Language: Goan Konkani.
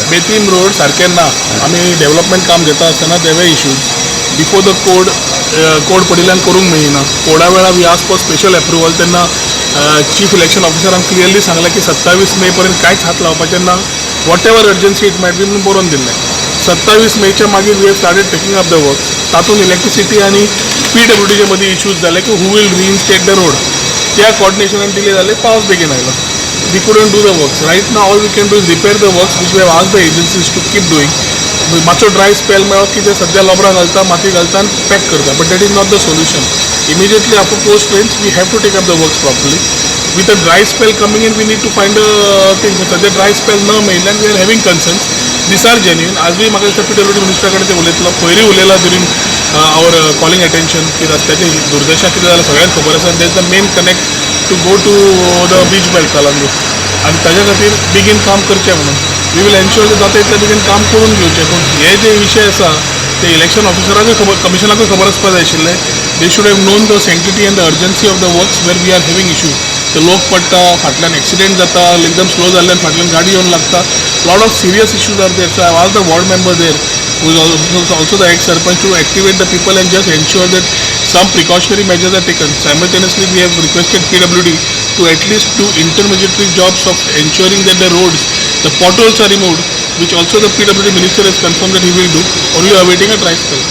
बेतीम रोड सारकें ना. आमी डेव्हलपमेंट काम घेता आसतना there were issues before the code. Code पडिल्ल्यान करूंक मेळना. कोडा वेळार we ask for special approval. तेन्ना चीफ इलेक्शन ऑफिसरान क्लियरली सांगलें की 27 मे पर्यंत कांयच हात लावपाचें ना, whatever urgency it might be म्हणून बरोवन दिल्लें. 27 मेच्या मागीर we have started taking up the work. तातूंत इलेक्ट्रिसिटी आनी पीडब्ल्यूडीच्या मदीं इश्यूज जाले की who will reinstate the road. त्या कॉर्डिनेशनान डिले जाले. पावस बेगीन आयलो. We couldn't do the works. Right now, all we can do is repair the works, which we have asked the agencies to keep doing. मातसो ड्राय स्पेल मेळ्ळो की ते सध्या लोबरां घालता, माती घालता आनी पॅक करता, but that is not the solution. Immediately after post rains we have to take up the works properly. With a dry spell coming in, we need to find a thing. सध्या ड्राय स्पेल न मेळिल्ल्यान we are having concerns. These are genuine. आजूय म्हाका दिसता पीडब्ल्यूडी मिनिस्टरा कडेन ते उलयतलो. पयरूय उलयला ड्युरींग our calling attention की रस्त्याची दुर्दशा कितें जाल्या सगळ्यांक खबर आसा. That the main connect to go to the beach belt, Calangute, आनी ताज्या खातीर बेगीन काम करचें म्हणून. We will ensure जाता इतले बेगीन काम करून घेवचें. पूण हे जे विशय आसा ते इलेक्शन ऑफिसराकूय खबर, कमिशनाकूय खबर आसपा जाय आशिल्लें. They should have known the sanctity and the urgency of the works where we are having issue. ते लोक पडटा, फाटल्यान एक्सिडेंट जाता, एकदम स्लो जाल्ल्यान फाटल्यान गाडी येवन लागता. Lot of serious issues are there. So I ask the ward member there, who is also the ex-sarpanch, to activate the people and just ensure that some precautionary measures are taken. Simultaneously, we have requested PWD to at least do intermediary jobs of ensuring that the roads, the potholes are removed, which also the PWD minister has confirmed that he will do, only awaiting a dry spell.